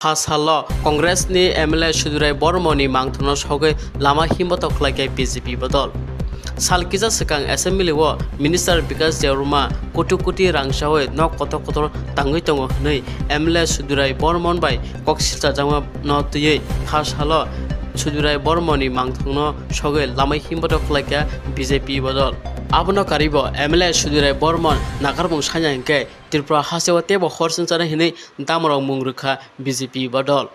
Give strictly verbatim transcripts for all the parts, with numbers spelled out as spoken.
Ha salo Congress ni M L A Sudirai Bormoni mangthangno sogwi lama himbotok khlaikha B J P bodol. Sal kisa swkang assembly o Minister Bikash Debbarma koti koti rang chawi nok kotor kotor tangwi tongo hwnwi M L A Sudirai Bormon bai kok silchajakma no twiwi ha salo Sudirai Bormoni mangthangno sogwi lama himbotok khlaikha B J P bodol. Abono karibo M L A Sudirai Bormon nakarmung sanya hinkhe Tripura hasteo teibo hor singchana hinwi damrok mung rwkha B J P bodol.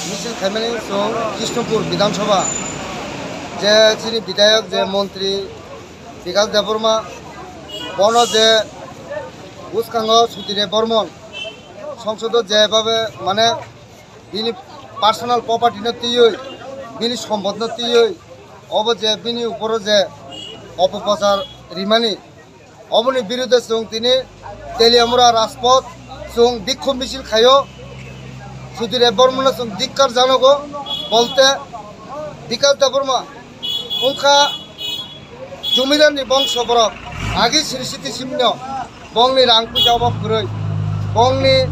Misil khaimani chwng Krishnapur Bidhan Sabha je chini bidhayok je montri Bikash Debbarma bono je bwskango Sudirai Bormon songsodo je babe mane bini personal property no twiwi bini sombot no twiwi obo je bini uporo je opoprochar rimani Oboni birude chwng tini Teliamura Rajpath chwng bikhum misil khaio. Sudhir Debbarmano chwng dikkar janogo, bolte Bikash Debbarma wngkha jumidar ni bongso borok, agi siri siti simno bongni rang puisa obo kwrwi, bongni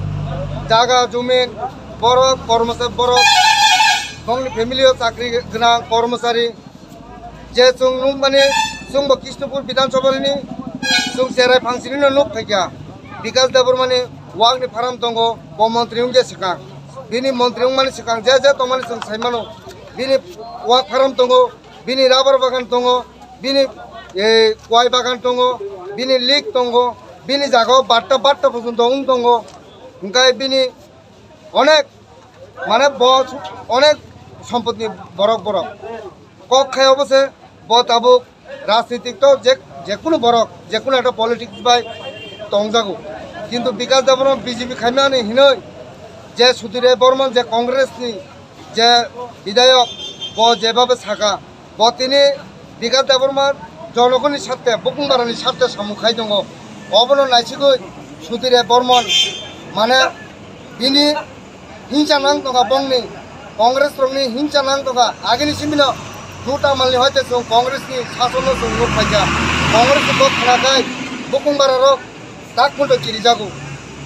jaga jumin borok, kormochari borok, bongni family o chakri gwnang kormochari. Je chwng nukmani, chwngbo Krishnapur Bidhan Sabhani chwng cherai phangsini no nuk phaikha. Bikash Debbarmani wakni pharam tongo, bo montri wngya swkang. Bini montri wngmani swkang je je tongmani chwng saimano. Bini wak pharam tongo, bini rubber bagan tongo, bini, eh, kwai bagan tongo, bini lik tongo, bini jagao batta batta pojonto wng tongo. Hwnkhe bini onek, mane bo onek sompotni borok borok. Kok khai obo se bo tabuk rajnitik to je, jekunu borok, jekunu ekta politics bai tongjago. Kintu Bikash Debbarma B J P khaimani hinoi je Sudhir Debbarma je Congress ni je bidhayok bo jebabe saka, bo tini Bikash Debbarma jonogoni sathe, bukungbarani sathe samung khai tongo. Obono naisigwi Sudhir Debbarma mane bini hingsa nang tongkha bongni, Congress rokni hingsa nang tongkha. Agini simino duta malni hoite chwng Congress ni sasonno chwng nuk phaikha. Congress ni kok khnakhai bukungbara rok tak phunto kirijago.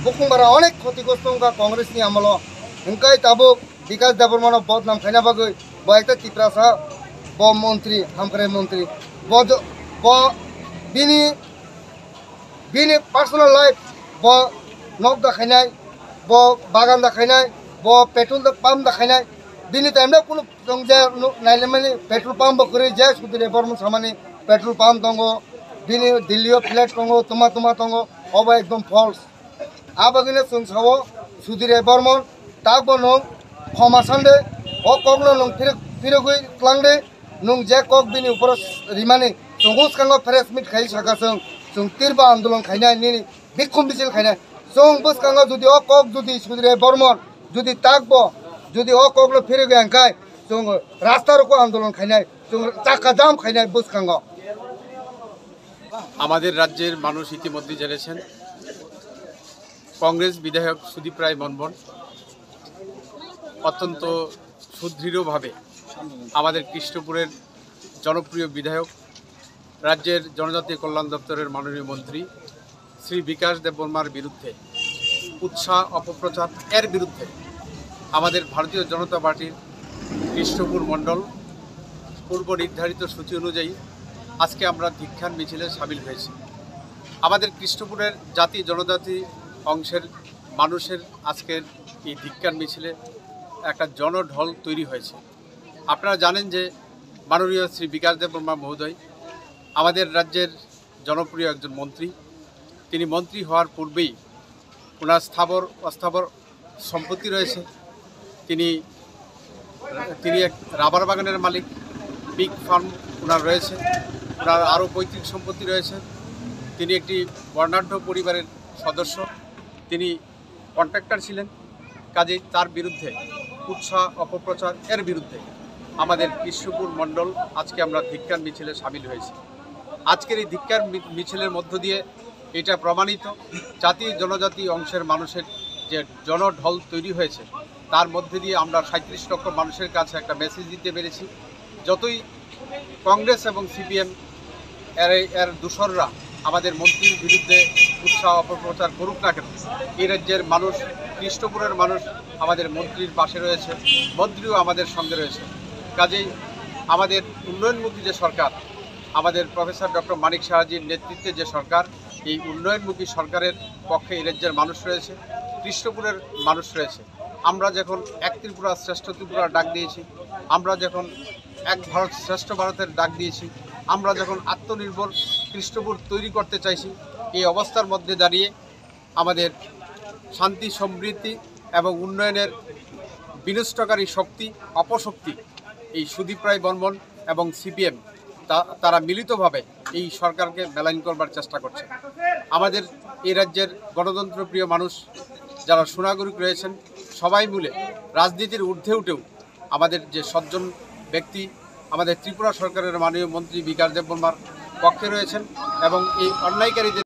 Bukungbara onek khotigrosto wngkha Congress ni amolo. Hwnkhe tabuk Bikash Debbarmano bodnam khaina bagwi bo ekta Tiprasa, bo montri, hamkrai montri. Bo do-, bo bini Bini personal life, bo nok da khainai, bo bagan da khainai, bo petrol da pump da khainai. Bini time da kunu tong je no-, nailemani petrol pump bo kwrwi je Sudhir Debbarma samani petrol pump tongo, bini Delhi o flat tongo, tuma tuma tongo, obo ekdom false. Abagino chwng sao Sudhir Debbarma tak bo nwng khoma sande, o kokno nwng phirok, phirogwi twlang de. Nwng je kok bini uporo rimani, chwng bwskango press meet khai saka chwng, chwng tirbo andolon khainai nini bikhum misil khainai. Chwng bwskango jodi o kok jodi Sudhir Debbarma jodi takbo, jodi o kokno phirigwi hwnkhai chwng rasta roko andolon khainai, chwng chakka jam khainai bwskango. আমাদের রাজ্যের মানুষ ইতিমধ্যে জেনেছেন, কংগ্রেস বিধায়ক সুদীপ রায় বর্মন অত্যন্ত সুদৃঢ়ভাবে আমাদের কৃষ্ণপুরের জনপ্রিয় বিধায়ক, রাজ্যের জনজাতি কল্যাণ দপ্তরের মাননীয় মন্ত্রী শ্রী বিকাশ দেববর্মার বিরুদ্ধে কুৎসা অপপ্রচার, এর বিরুদ্ধে আমাদের ভারতীয় জনতা পার্টির কৃষ্ণপুর মণ্ডল পূর্ব নির্ধারিত সূচি অনুযায়ী আজকে আমরা ধিক্ষার মিছিলে সামিল হয়েছি। আমাদের কৃষ্ণপুরের জাতি জনজাতি অংশের মানুষের আজকের এই ধিক্কার মিছিলে একটা জনঢল তৈরি হয়েছে। আপনারা জানেন যে মাননীয় শ্রী বিকাশ দেব বর্মা মহোদয় আমাদের রাজ্যের জনপ্রিয় একজন মন্ত্রী। তিনি মন্ত্রী হওয়ার পূর্বেই ওনার স্থাবর অস্থাবর সম্পত্তি রয়েছে। তিনি তিনি এক রাবার বাগানের মালিক, পিগ ফার্ম ওনার রয়েছে, ওনার আরও পৈতৃক সম্পত্তি রয়েছে। তিনি একটি বর্ণাঢ্য পরিবারের সদস্য, তিনি কন্ট্রাক্টর ছিলেন। কাজেই তার বিরুদ্ধে কুৎসা অপপ্রচার এর বিরুদ্ধে আমাদের কৃষ্ণপুর মণ্ডল আজকে আমরা ধিক্কার মিছিলে সামিল হয়েছি। আজকের এই ধিক্কার মি- মিছিলের মধ্য দিয়ে এটা প্রমাণিত, জাতি জনজাতি অংশের মানুষের যে জনঢল তৈরি হয়েছে, তার মধ্যে দিয়ে আমরা সাঁইত্রিশ লক্ষ মানুষের কাছে একটা মেসেজ দিতে পেরেছি। যতই কংগ্রেস এবং সিপিএম এর এর দোসররা আমাদের মন্ত্রীর বিরুদ্ধে কুৎসা অপপ্রচার করুক না কেন, এই রাজ্যের মানুষ, কৃষ্ণপুরের মানুষ আমাদের মন্ত্রীর পাশে রয়েছে, মন্ত্রীও আমাদের সঙ্গে রয়েছে। কাজেই আমাদের উন্নয়নমুখী যে সরকার, আমাদের প্রফেসর ডক্টর মানিক সাহাজির নেতৃত্বে যে সরকার, এই উন্নয়নমুখী সরকারের পক্ষে এই রাজ্যের মানুষ রয়েছে, কৃষ্ণপুরের মানুষ রয়েছে। আমরা যখন এক ত্রিপুরা শ্রেষ্ঠ ত্রিপুরা ডাক দিয়েছি, আমরা যখন এক ভারত শ্রেষ্ঠ ভারতের ডাক দিয়েছি, আমরা যখন আত্মনির্ভর কৃষ্ণপুর তৈরি করতে চাইছি, এই অবস্থার মধ্যে দাঁড়িয়ে আমাদের শান্তি, সমৃদ্ধি এবং উন্নয়নের বিনষ্টকারী শক্তি, অপশক্তি, এই সুদীপ রায় বর্মন এবং সিপিএম, তা- তারা মিলিতভাবে এই সরকারকে মেলাইন করবার চেষ্টা করছে। আমাদের এই রাজ্যের গণতন্ত্রপ্রিয় মানুষ যারা সুনাগরিক রয়েছেন, সবাই মিলে রাজনীতির ঊর্ধ্বে উঠেও আমাদের যে সজ্জন ব্যক্তি, আমাদের ত্রিপুরা সরকারের মাননীয় মন্ত্রী বিকাশ দেববর্মার পক্ষে রয়েছেন এবং এই অন্যায়কারীদের